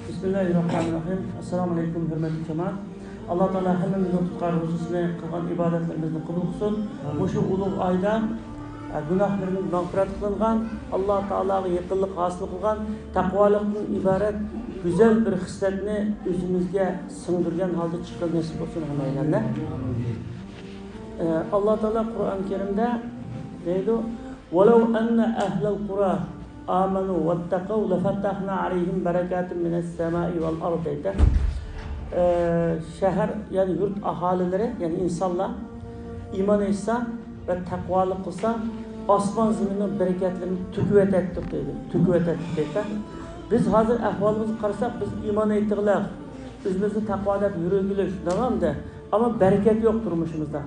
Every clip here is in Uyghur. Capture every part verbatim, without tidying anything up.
بىسمىللاھىررەھمانىررەھىم. ئەسسالامۇ ئەلەيكۇم، ھۆرمەتلىك جامائەت. ئاللا تائالا ھەممىمىزنىڭ تۇتقان روزىسىنى، قىلغان ئىبادەتلىرىمىزنى قوبۇل قىلسۇن. مۇشۇ ئۇلۇغ ئايدا، ئە، گۇناھلىرىمىز مەغپىرەت قىلىنغان، ئاللا تائالاغا يېقىنلىق ھاسىل قىلغان، تەقۋالىقتىن ئىبارەت گۈزەل بىر خىسلەتنى ئۆزىمىزگە سىڭدۈرگەن ھالدا چىققىلى نېسىپ بولسۇن ھەممەيلەننى. ئە، ئاللا تائالا قۇرئان كەرىمدە دەيدۇ، ولو أن أهل القرى آمنوا واتقوا لفتحنا عليهم بركات من السماء والأرض دەيدۇ. ئە، شەھەر، يەنى يۇرت ئاھالىلىرى، يەنى ئىنسانلار ئىمان ئېيتسا ۋە تەقۋالىق قىلسا، ئاسمان زېمىننىڭ بەرىكەتلىرىنى تۆكۈۋېتەتتۇق دەيدۇ. تۆكۈۋېتەتتۇق دەيدۇ. بىز ھازىر ئەھۋالىمىزغا قارىساق، بىز ئىمان ئېيتتۇق، ئۆزىمىزنى تەقۋا دەپ يۈرگۈلۈك، شۇنداقمىدى؟ ئەمما بەرىكەت يوق تۇرمۇشىمىزدا.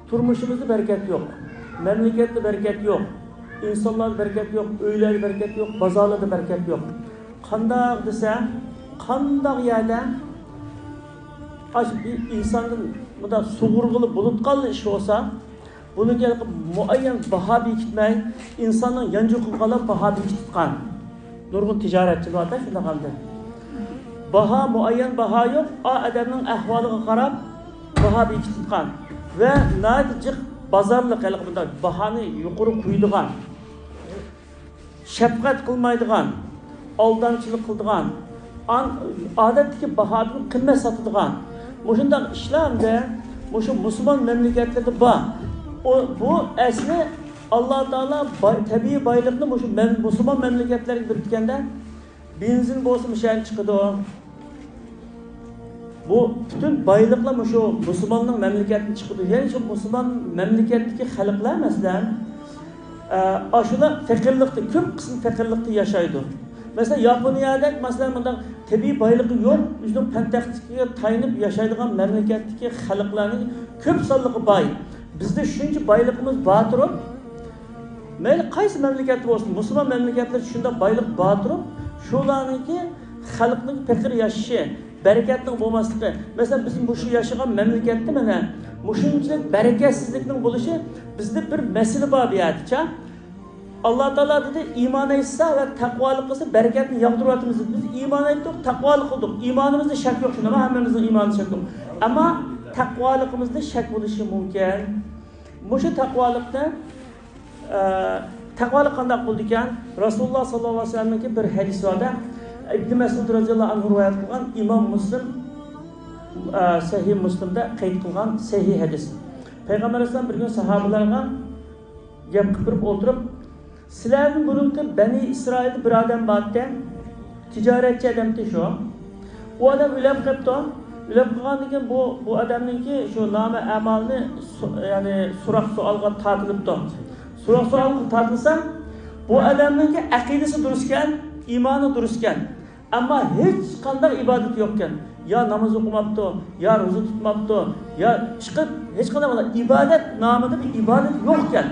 تۇرمۇشىمىزدا بەرىكەت يوق. مەملىكەتتە بەرىكەت يوق. ئىنسانلاردا بەرىكەت يوق. ئۆيلەردە بەرىكەت يوق. بازارلاردا بەرىكەت يوق. قانداق دېسە، قانداق يەردە ئاشۇ بىر ئىنساندىن مۇنداق سۇغۇرغىلى بولۇتقانلا ئىش بولسا، بۇنىڭ مۇئەييەن باھا بېكىتمەي، ئىنساننىڭ يانچۇقىغا قاراپ باھا بېكىتىدىغان نۇرغۇن تىجارەتچى بار-دە، شۇنداق ئەمدى. باھا، مۇئەييەن باھا يوق، ئا ئادەمنىڭ ئەھۋالىغا قاراپ باھا بېكىتىدىغان ۋە ناھايىتى جىق بازارلىق، ھېلىقى بۇنداق باھانى يۇقىرى قويىدىغان، شەپقەت قىلمايدىغان، ئالدامچىلىق قىلىدىغان، ئان-، ئادەتتىكى باھادىن قىممەت ساتىدىغان مۇشۇنداق ئىشلار ئەمدى مۇشۇ مۇسۇلمان مەملىكەتلىرىدە بار. ئۇ، بۇ ئەسلى ئاللا تائالا باي-، تەبىئىي بايلىقنى مۇشۇ مەم-، مۇسۇلمان مەملىكەتلەرگە بېرىدىكەندە، بېنزىن بولسا مۇشۇ يەردىن چىقىدۇ. بۇ پۈتۈن بايلىقلار مۇشۇ مۇسۇلماننىڭ مەملىكەتتىن چىقىدۇ. يەنى شۇ مۇسۇلمان مەملىكەتتىكى خەلقلەر، مەسىلەن، ئە، ئاشۇلار پەقىرلىقتا، كۆپ قىسمى پەقىرلىقتا ياشايدۇ. مەسىلەن، ياپونىيەدەك، مەسىلەن، مۇنداق تەبىئىي بايلىقى يوق، ئۆزىنىڭ پەن تېخنىكىغا تايىنىپ ياشايدىغان مەملىكەتتىكى خەلقلەرنىڭ كۆپ سانلىقى باي. بىزدە شۇنچە بايلىقىمىز بار تۇرۇپ، مەيلى قايسى مەملىكەتتە بولسۇن، مۇسۇلمان مەملىكەتلەردە شۇنداق بايلىق بار تۇرۇپ، شۇلارنىڭكى خەلقنىڭ پېقىر ياشىشى، بەرىكەتنىڭ بولماسلىقى. مەسىلەن، بىز مۇشۇ ياشىغان مەملىكەتتە مانا مۇشۇنچىلىك بەرىكەتسىزلىكنىڭ بولۇشى، بىزدە بىر مەسىلە بار بۇ يەردىچە. ئاللا تائالا دېدى، ئىمان ئېيتسا ۋە تەقۋالىق قىلسا، بەرىكەتنى ياغدۇرۇۋاتىمىز دېدى. بىز ئىمان ئېيتتۇق، تەقۋالىق قىلدۇق. ئىمانىمىزدا شەك يوق، شۇنداقمۇ؟ ھەممىمىزنىڭ ئىمانىدا شەك يوق. ئەمما تەقۋالىقىمىزدا شەك بولۇشى مۇمكىن. مۇشۇ تەقۋالىقنى، ئە، تەقۋالىق قانداق بولىدىكەن؟ رەسۇلۇللا ساللاللاھۇ ئەلەيھى ۋەسەللەمنىڭكى بىر ھەدىسى بار-دە، ئىبنى مەسئۇد رەزىياللاھۇ ئەنھۇ رىۋايەت قىلغان، ئىمام مۇسلىم، ئە، سەھىھ مۇسلىمدا قەيت قىلغان سەھىھ ھەدىس. پەيغەمبەر ئەلەيھىسسالام بىر كۈنى ساھابىلەرگە گەپ قىلىپ بېرىپ ئولتۇرۇپ، سىلەردىن بۇرۇنقى بەنى ئىسرائىلدا بىر ئادەم بارتى، تىجارەتچى ئادەمتى شۇ. ئۇ ئادەم ئۆلۈپ قېپتۇ. ئۆلۈپ قالغاندىن كېيىن بۇ، بۇ ئادەمنىڭكى شۇ نامە ئەمالىنى سو-، يەنى سوراق سوئالغا تارتىلىپتۇ. سوراق سوئالغا تارتىلسا، بۇ ئادەمنىڭكى ئەقىدىسى دۇرۇسكەن، ئىمانى دۇرۇسكەن. ئەمما ھېچقانداق ئىبادىتى يوقكەن. يا ناماز ئوقۇماپتۇ، يا روزا تۇتماپتۇ، يا چىقىپ ھېچقانداق بىر ئىبادەت نامىدا بىر ئىبادەت يوقكەن.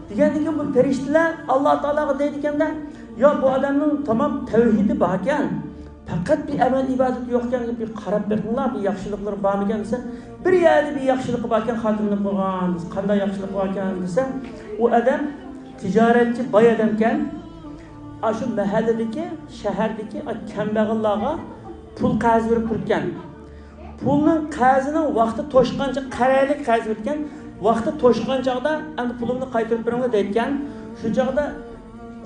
دېگەندىن كېيىن بۇ پەرىشتىلەر ئاللا تائالاغا دەيدىكەندە، يا بۇ ئادەمنىڭ تامام تەۋھىدى باركەن، پەقەت بىر ئەمەل ئىبادىتى يوقكەن، بىر قاراپ بېقىڭلار، بىر ياخشىلىقلىرى بارمىكەن دېسە، بىر يەردە بىر ياخشىلىقى باركەن، خاتىرىنى قىلغان، قانداق ياخشىلىقى باركەن دېسە، ئۇ ئادەم تىجارەتچى، باي ئادەمكەن. ئاشۇ مەھەللىدىكى، شەھەردىكى كەمبەغەللەرگە پۇل قەرز بېرىپ تۇرىدىكەن. پۇلنىڭ قەرزىنىڭ ۋاقتى توشقانچە، قەرەلىك قەرز بېرىدىكەن. ۋاقتى توشقان چاغدا، ئەمدى پۇلۇمنى قايتۇرۇپ بېرىڭلار دەيدىكەن. شۇ چاغدا،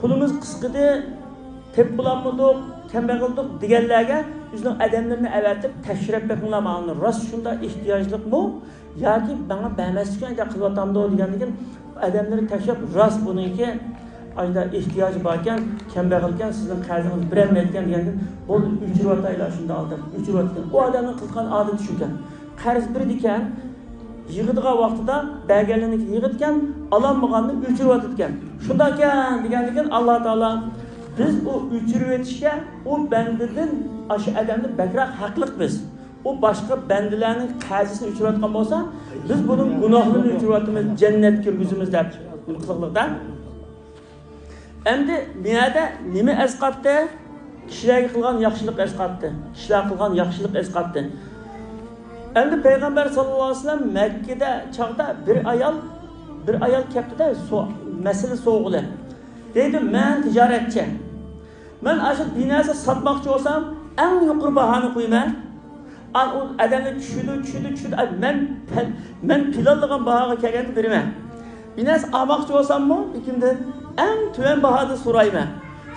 پۇلىمىز قىسقىدى، تېپىپ بولالمىدۇق، كەمبەغەلدۇق دېگەنلەرگە ئۆزىنىڭ ئادەملىرىنى ئەۋەتىپ، تەكشۈرۈپ بېقىڭلار، مانا راست شۇنداق ئېھتىياجلىقمۇ؟ ياكى ماڭا بەرمەسلىك ئۈچۈن ئەنداق قىلىۋاتامدۇ دېگەندىن كېيىن ئادەملىرى تەكشۈرۈپ، راست بۇنىڭكى ئاشۇنداق ئېھتىياجى باركەن، كەمبەغەلكەن، سىزنىڭ قەرزىڭىزنى بېرەلمەيدىكەن دېگەندىن، بولدى، ئۆچۈرۈۋاتايلى ئاشۇنداق ئادەم، ئۆچۈرۈۋاتىدىكەن. ئۇ ئادەمنىڭ قىلغان ئادىتى شۇكەن. قەرز بېرىدىكەن، يىغىدىغان ۋاقتىدا بەرگەنلىرىنى يىغىدىكەن، ئالالمىغاننى ئۆچۈرۈۋاتىدىكەن. شۇنداقكەن دېگەندىن كېيىن ئاللا تائالا، بىز ئۇ ئۆچۈرۈۋېتىشكە ئۇ بەندىدىن، ئاشۇ ئادەمدىن بەكرەك ھەقلىق بىز. ئۇ باشقا بەندىلەرنىڭ قەرزىسىنى ئۆچۈرۈۋاتقان بولسا، بىز بۇنىڭ گۇناھلىرىنى ئۆچۈرۈۋاتىمىز، جەننەتكە كىرگۈزىمىز دەپ نېمە قىلغىلىقتا. ئەمدى مۇ يەردە نېمە ئەسقاتتى؟ كىشىلەرگە قىلغان ياخشىلىق ئەسقاتتى. كىشىلەر قىلغان ياخشىلىق ئەسقاتتى. ئەمدى پەيغەمبەر ساللاللاھۇ ئەلەيھى ۋەسەللەم مەككىدە چاغدا بىر ئايال، بىر ئايال كەپتىدە، سو-، مەسىلە سوغۇلى. دەيدۇ، مەن تىجارەتچى. مەن ئاشۇ بىر نەرسە ساتماقچى بولسام، ئەڭ يۇقىرى باھانى قويىمەن. ئان ئۇ ئادەمنى چۈشىدۇ، چۈشىدۇ، چۈشىدۇ. ئاي، مەن پەل-، مەن پىلانلىغان باھاغا كەلگەندە بېرىمەن. بىر نەرسە ئالماقچى بولساممۇ، بېكىمدىن ئەڭ تۆۋەن باھادا سورايمەن.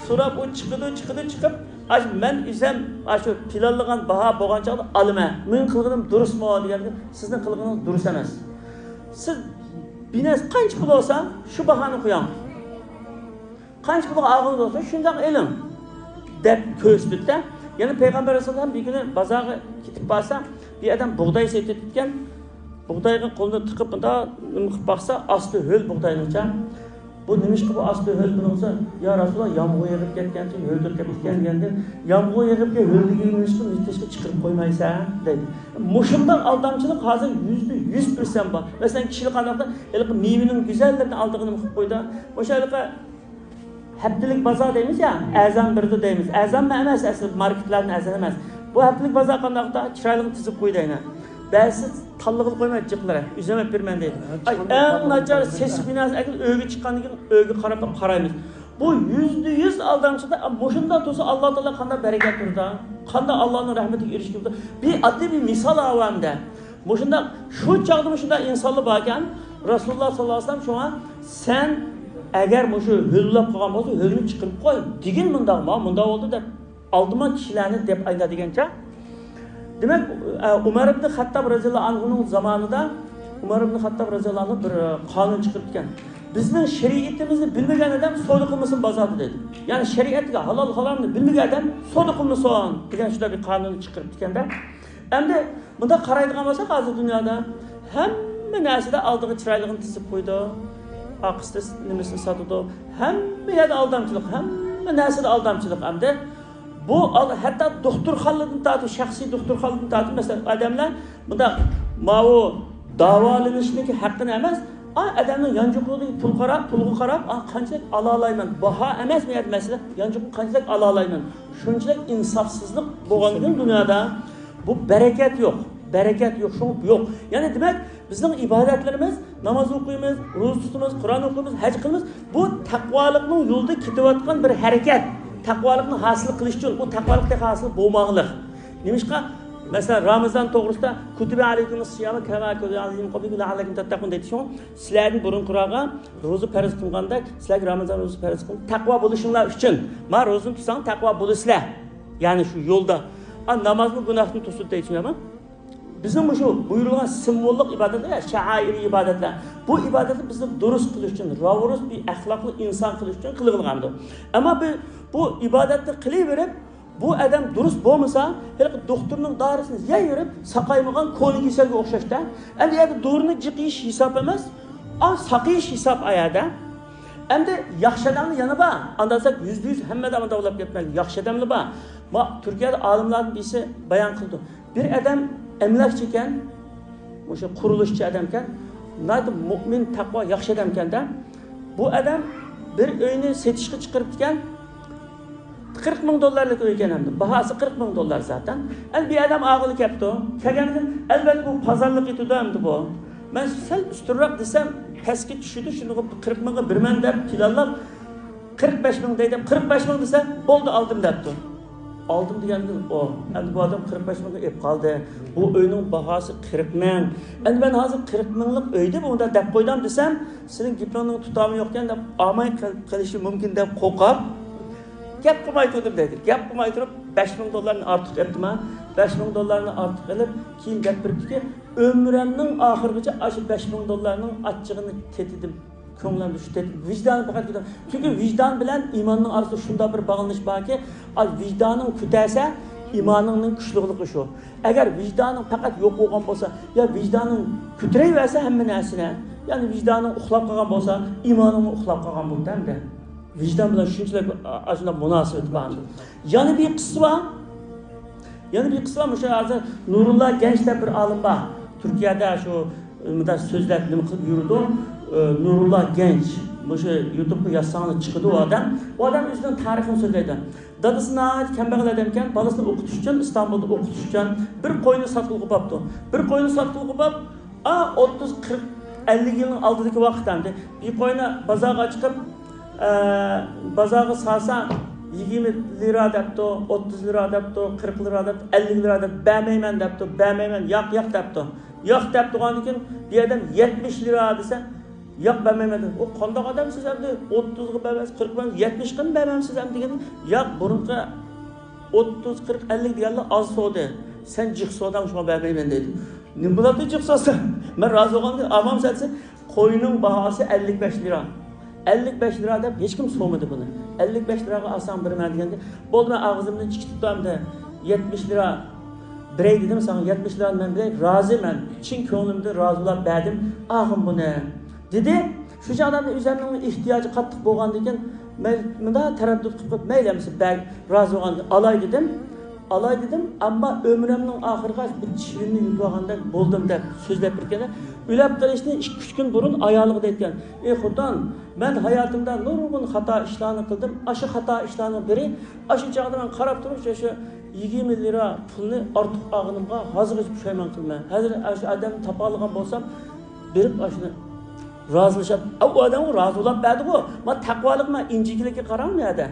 سوراپ، ئۇ چىقىدۇ، چىقىدۇ، چىقىپ، ئاش-، مەن ئۆزۈم ئاشۇ پىلانلىغان باھا بولغان چاغدا ئالىمەن. مېنىڭ قىلغىنىم دۇرۇسمۇ دېگەندە، سىزنىڭ قىلغىنىڭىز دۇرۇس ئەمەس. سىز بىر نەرسە قانچە پۇل بولسا، شۇ باھانى قويۇڭ. قانچە پۇلغا ئالغىنىڭىز بولسا، شۇنداق ئېلىڭ، دەپ كۆرسىتىپتە. يەنە پەيغەمبەر ئەلەيھىسسالام بىر كۈنى بازارغا كېتىپ بارسا، بىر ئادەم بۇغداي سېتىۋېتىپتىكەن. بۇغدايغا قولىنى تىقىپ، مۇنداق نېمە قىلىپ باقسا، ئاستى ھۆل بۇغداينىڭچە. بۇ نېمىشقا بۇ ئاستى ھۆل بۇنىڭسا؟ يا رەسۇلاللا، يامغۇر يېغىپ كەتكەنچە ھۆلدۈرۈپ كەتكەن دېگەندە، يامغۇر يېغىپ كەتكەن ھۆل دېگەننى نېمىشقا نېمىشقا چىقىرىپ قويمايسەن دەيدۇ. مۇشۇنداق ئالدامچىلىق ھازىر يۈزدە يۈز پىرسەنت بار. مەسىلەن، كىشىلەر قانداقتا ھېلىقى مېۋىنىڭ گۈزەللىرىنى ئالدىغىنى قىلىپ قويىدۇ. ئوشۇ ھېلىقى ھەپتىلىك بازار دەيمىز يا، ئەرزان بېرىدۇ دەيمىز. ئەرزانمۇ ئەمەس، ئەسلى ماركېتلاردىن ئەرزان ئەمەس. بۇ ھەپتىلىك بازار قانداقتا؟ چىرايلىق تىزىپ قويدى ئەينە. بەزىسى تاللىغىلى قويمايدۇ جىقلىرى. ئۆزۈم ئېلىپ بېرىمەن دەيدۇ. ئاي، ئەڭ ناچار سېسىق بىر نەرسە ئەكېلىپ ئۆيگە چىققاندىن كېيىن ئۆيگە قاراپ قارايمىز. بۇ يۈزدە يۈز ئالدامچىلىق. مۇشۇنداق تۇرسا، ئاللا تائالا قانداق بەرىكەت بېرىدۇ؟ قانداق ئاللانىڭ رەھمىتىگە ئېرىشكىلى بولىدۇ؟ بىر ئاددىي بىر مىسال ئاۋامدە. مۇشۇنداق شۇ چاغدا مۇشۇنداق ئىنسانلار باركەن، رەسۇلۇللا ساللاللاھۇ ئەلەيھى ۋەسەللەم شۇڭا، سەن ئەگەر مۇشۇ ھۆل بولاپ قالغان بولسا، ھۆلنى چىقىرىپ قوي دېگىن، مۇنداق، ما، مۇنداق بولدى دەپ، ئالدىما كىشىلەرنى دەپ ئايدا دېگەنچە. دېمەك، ئە، ئۇمەر ئىبن خەتتاب رەزىياللاھۇ ئەنھۇنىڭ زامانىدا ئۇمەر ئىبن خەتتاب رەزىياللاھۇ ئەنھۇ بىر، ئە، قانۇن چىقىرىپتىكەن. بىزنىڭ شەرىئىتىمىزنى بىلمىگەن ئادەم سودا قىلمىسۇن بازاردا دەيدۇ. يەنى شەرىئەتتىكى ھالال ھارامنى بىلمىگەن ئادەم سودا قىلمىسۇن دېگەن شۇنداق بىر قانۇننى چىقىرىپتىكەندە. ئەمدى مۇنداق قارايدىغان بولساق، ھازىر دۇنيادا ھەممە نەرسىدە ئالدىغا چىرايلىقىنى تىزىپ قويىدۇ. ئارقىسىدا نېمىسىنى ساتىدۇ. ھەممە يەردە ئالدامچىلىق، ھەممە نەرسىدە ئالدامچىلىق. ئەمدى بۇ ئال-، ھەتتا دوختۇرخانىلىرىدىن تارتىپ، شەخسىي دوختۇرخانىلىرىدىن تارتىپ، مەسىلەن، ئادەملەر مۇنداق ماۋۇ داۋالىنىشنىڭكى ھەققىنى ئەمەس، ئا، ئادەمنىڭ يانچۇقىدىكى پۇل قاراپ، پۇلغا قاراپ، ئا، قانچىلىك ئالالايمەن، باھا ئەمەس بۇ يەردە مەسىلە، يانچۇققا قانچىلىك ئالالايمەن. شۇنچىلىك ئىنساپسىزلىق بولغاندىكىن دۇنيادا بۇ بەرىكەت يوق، بەرىكەت يوق، شۇڭا يوق. يەنى دېمەك، بىزنىڭ ئىبادەتلىرىمىز، ناماز ئوقۇيمىز، روزا تۇتىمىز، قۇرئان ئوقۇيمىز، ھەج قىلىمىز، بۇ تەقۋالىقنىڭ يولىدا كېتىۋاتقان بىر ھەرىكەت. تەقۋالىقنى ھاسىل قىلىش ئۈچۈن، ئۇ تەقۋالىق تېخى ھاسىل بولمىغانلىق. نېمىشقا؟ مەسىلەن، رامىزان توغرىسىدا كۇتىبە ئەلەيكۇمۇس سىيامۇ كەما كۇتىبە ئەلەللەزىنە مىن قەبلىكۇم لەئەللەكۇم تەتتەقۇن دەيدۇ. شۇڭا سىلەردىن بۇرۇنقىلارغا روزا پەرز قىلغاندەك، سىلەرگە رامىزان روزا پەرز قىلىندى، تەقۋا بولۇشۇڭلار ئۈچۈن. ما روزىنى تۇتساڭ، تەقۋا بولىسىلەر. يەنى شۇ يولدا. ئا، نامازمۇ گۇناھتىن توسىدۇ دەيدۇ، چۈشىنىمەن. بىزنىڭ مۇشۇ بۇيرۇلغان سىمۋوللۇق ئىبادەتلەر، شائىرىي ئىبادەتلەر، بۇ ئىبادەتنى بىزنى دۇرۇس قىلىش ئۈچۈن، راۋۇرۇس بىر ئەخلاقلىق ئىنسان قىلىش ئۈچۈن قىلىۋالغانىدۇ. ئەمما بۇ، بۇ ئىبادەتنى قىلىۋېرىپ، بۇ ئادەم دۇرۇس بولمىسا، ھېلىقى دوختۇرنىڭ دارىسىنى يەيۋېرىپ، ساقايمىغان كونا كېسەلگە ئوخشاشتا. ئەمدى ئۇ يەردە دورىنى جىق يېيىش ھېساب ئەمەس، ئا، ساقىيىش ھېساب ئۇ يەردە. ئەمدى ياخشى ئادەملەر يەنە بار. ئانداق دېسەك، يۈزدە يۈز ھەممە ئادەم ئانداق بولۇپ كەتمەيدۇ. ياخشى ئادەملەر بار. ما، تۈركىيەدە ئالىملاردىن بىرسى بايان قىلىدۇ. بىر ئادەم ئەملەكچى ئىكەن، مۇشۇ قۇرۇلۇشچى ئادەم ئىكەن، ناھايىتى مۆمىن، تەقۋا، ياخشى ئادەم ئىكەن-دە. بۇ ئادەم بىر ئۆينى سېتىشقا چىقىرىپتىكەن، قىرىق مىڭ دوللارلىق ئۆي ئىكەن ئەمدى، باھاسى قىرىق مىڭ دوللار زاتەن. ئەمدى بىر ئادەم ئالغىلى كەپتۇ، كەلگەندىن ئەلۋەتتە بۇ پازارلىق ئېتىدۇ ئەمدى بۇ. مەن سەل ئۈستۈنرەك دېسەم، پەسكە چۈشىدۇ، شۇنىڭغا قىرىق مىڭغا بېرىمەن دەپ پىلانلاپ، قىرىق بەش مىڭ دەي دەپ، قىرىق بەش مىڭ دېسە، بولدى، ئالدىم دەپتۇ. ئالدىم دېگەندىن، ئو، ئەمدى بۇ ئادەم قىرىق بەش مىڭغا ئېلىپ قالدى. بۇ ئۆينىڭ باھاسى قىرىق مىڭ. ئەمدى مەن ھازىر قىرىق مىڭلىق ئۆيدە بۇنداق دەپ قويدۇم دېسەم، سېنىڭ گېپىڭنىڭ تۇتامى يوقكەن دەپ، ئالماي قېل-، قېلىشى مۇمكىن دەپ قورقۇپ، گەپ قىلماي تۇردۇم دەيدۇ. گەپ قىلماي تۇرۇپ، بەش مىڭ دوللارنى ئارتۇق ئېلىپتىما، بەش مىڭ دوللارنى ئارتۇق ئېلىپ، كېيىن گەپ بېرىپتىكى، ئۆمرۈمنىڭ ئاخىرىغىچە ئاشۇ بەش مىڭ دوللارنىڭ ئاچچىقىنى تېتىدىم. كۆڭلۈمدە شۇ تېتىدىم. ۋىجدانى پەقەت كۆتەر-، چۈنكى ۋىجدان بىلەن ئىماننىڭ ئارىسىدا شۇنداق بىر باغلىنىش باركى، ئا، ۋىجدانىڭ كۆتەرسە، ئىمانىڭنىڭ كۈچلۈكلۈكى شۇ. ئەگەر ۋىجدانىڭ پەقەت يوق بولغان بولسا، يا ۋىجدانىڭ كۆتۈرۈۋەرسە ھەممە نەرسىنى، يەنى ۋىجدانىڭ ئۇخلاپ قالغان بولسا، ئىمانىڭمۇ ئۇخلاپ قالغان بولىدۇ ئەمدى. ۋىجدان بىلەن شۇنچىلىك، ئا، ئاشۇنداق مۇناسىۋىتى بار. يەنە بىر قىسسا بار. يەنە بىر قىسسا بار. مۇشۇ ھازىر نۇرۇللا گەنچ دەپ بىر ئالىم بار. تۈركىيەدە شۇ، ئە، مۇنداق سۆزلەپ نېمە قىلىپ يۈرىدۇ. ئە، نۇرۇللا گەنچ. مۇشۇ يۇتۇبقا يازساڭلار چىقىدۇ ئۇ ئادەم. ئۇ ئادەم ئۆزىنىڭ تارىخىنى سۆزلەيدۇ. دادىسى ناھايىتى كەمبەغەل ئادەمكەن، بالىسىنى ئوقۇتۇش ئۈچۈن، ئىستانبۇلدا ئوقۇتۇش ئۈچۈن بىر قوينى ساتقىلى قويۇپتۇ. بىر قوينى ساتقىلى قويۇپ، ئا، ئوتتۇز، قىرىق، ئەللىك يىلنىڭ ئالدىدىكى ۋاقىت ئەمدى. بىر قوينى بازارغا چىقىپ، ئە، بازارغا سالسا، يىگىرمە لىرا دەپتۇ، ئوتتۇز لىرا دەپتۇ، قىرىق لىرا دەپتۇ، ئەللىك لىرا دەپ، بەرمەيمەن دەپتۇ، بەرمەيمەن، ياق، ياق دەپتۇ. ياق دەپ تۇرغاندىن كېيىن، بۇ ئادەم يەتمىش لىرا دېسە، ياق، بەرمەيمەن دېدى. ئۇ قانداق ئادەمسىز ئەمدى؟ ئوتتۇزغا بەرمەمسىز، قىرىققا بەرمەمسىز، يەتمىشقىمۇ بەرمەمسىز ئەمدى دېگەن. ياق، بۇرۇنقى ئوتتۇز، قىرىق، ئەللىك دېگەنلەر ئاز سودا. سەن جىق سوداڭ، شۇڭا بەرمەيمەن دەيدۇ. نېمە بولاتتى جىق سودا؟ مەن رازى بولغاندىن ئامام سەتسە، قوينىڭ باھاسى ئەللىك بەش لىرا. ئەللىك بەش لىرا دەپ ھېچكىم سورىمىدى بۇنى. ئەللىك بەش لىراغا ئالساڭ بېرىمەن دېگەندە، بولدى، مەن ئاغزىمدىن چىقىپ تۇرامدى. يەتمىش لىرا بېرەي دېدىم ساڭا، يەتمىش لىرانى مەن بېرەي، رازى مەن. چىن كۆڭلۈمدىن رازى بولۇپ بەردىم ئاغىم بۇنى. دېدى. شۇ چاغدا مەن ئۆزۈمنىڭ ئېھتىياجى قاتتىق بولغاندىكىن، مەن مۇنداق تەرەددۇت قىلىپ، مەيلى ئەمىسە بەر، رازى بولغان ئالاي دېدىم. ئالاي دېدىم، ئەمما ئۆمرۈمنىڭ ئاخىرىغا بىر چىۋىننى يۇتۇۋالغاندەك بولدۇم دەپ سۆزلەپ بېرىپكەن. ئۆلۈپ قېلىشتىن ئىككى ئۈچ كۈن بۇرۇن ئايالىغا دەيدىكەن، ئى خوتۇن، مەن ھاياتىمدا نۇرغۇن خاتا ئىشلارنى قىلدىم. ئاشۇ خاتا ئىشلارنىڭ بىرى، ئاشۇ چاغدا مەن قاراپ تۇرۇپ، شۇ، شۇ يىگىرمە لىرا پۇلنى ئارتۇق ئالغىنىمغا ھازىرغىچە پۇشايمان قىلىمەن. ھازىر ئاشۇ ئادەمنى تاپالىغان بولسام، بېرىپ ئاشۇنى رازىلىشىپ، ئا، ئۇ ئادەمغۇ رازى بولاپ بەردىغۇ. ما تەقۋالىق، ما ئىنچىكىلىككە قاراڭ بۇ يەردە.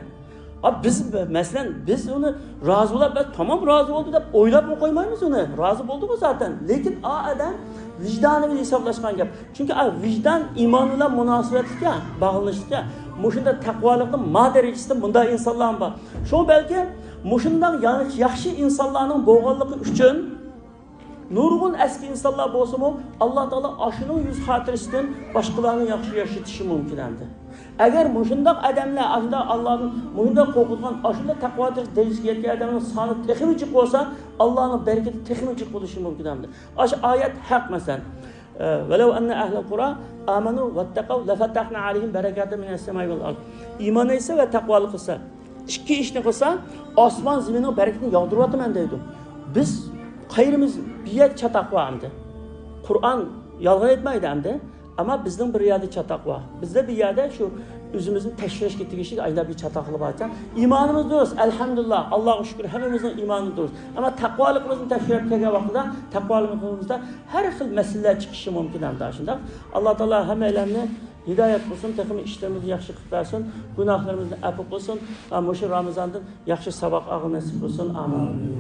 ئا، بىز، مەسىلەن، بىز ئۇنى رازى بولاپ بەردى، تامام رازى بولدى دەپ ئويلاپمۇ قويمايمىز ئۇنى. رازى بولدىغۇ زاتەن. لېكىن ئا ئادەم ۋىجدانى بىلەن ھېسابلاشقان گەپ. چۈنكى ئا ۋىجدان ئىمان بىلەن مۇناسىۋەتلىك، باغلىنىشلىق. مۇشۇنداق تەقۋالىقنىڭ ما دەرىجىسىدە مۇنداق ئىنسانلارمۇ بار. شۇ بەلكى مۇشۇنداق يا-، ياخشى ئىنسانلارنىڭ بولغانلىقى ئۈچۈن نۇرغۇن ئەسكى ئىنسانلار بولسىمۇ، ئاللا تائالا ئاشۇنىڭ يۈز خاتىرىسىدىن باشقىلارنى ياخشى ياشىتىشى مۇمكىن ئەمدى. ئەگەر مۇشۇنداق ئادەملەر، ئاشۇنداق ئاللانىڭ مۇشۇنداق قورقۇتقان، ئاشۇنداق تەقۋا دەرىجىگە يەتكەن ئادەمنىڭ سانى تېخىمۇ جىق بولسا، ئاللانىڭ بەرىكىتى تېخىمۇ جىق بولۇشى مۇمكىن ئەمدى. ئاشۇ ئايەت ھەق، مەسىلەن. ولو أن أهل القرى آمنوا واتقوا لفتحنا عليهم بركات من السماء والأرض. ئىمان ئېيتسا ۋە تەقۋالىق قىلسا، ئىككى ئىشنى قىلسا، ئاسمان زېمىننىڭ بەرىكىتىنى ياغدۇرۇۋاتىمەن دەيدۇ. بىز قايرىمىز، بىر يەردە چاتاق بار ئەمدى. قۇرئان يالغان ئېيتمايدۇ ئەمدى. ئەمما بىزنىڭ بىر يەردە چاتاق بار. بىزدە بىر يەردە شۇ ئۆزىمىزنى تەكشۈرۈشكە تېگىشلىك ئايدا بىر چاتاقلار بار ئىكەن. ئىمانىمىز دۇرۇس، ئەلھەمدۇلىللا، ئاللاغا شۈكۈر، ھەممىمىزنىڭ ئىمانى دۇرۇس. ئەمما تەقۋالىقىمىزنى تەكشۈرۈپ كەلگەن ۋاقتىدا، تەقۋالىقىمىزدا ھەر خىل مەسىلىلەر چىقىشى مۇمكىن ئەمدى شۇنداق. ئاللا تائالا ھەممەيلەننى ھىدايەت قىلسۇن، تېخىمۇ ئىشلىرىمىزنى ياخشى قىلىپ بەرسۇن، گۇناھلىرىمىزنى ئەپۇ قىلسۇن. مۇشۇ رامىزاندىن ياخشى ساۋاق ئالغىلى نېسىپ قىلسۇن. ئامىن.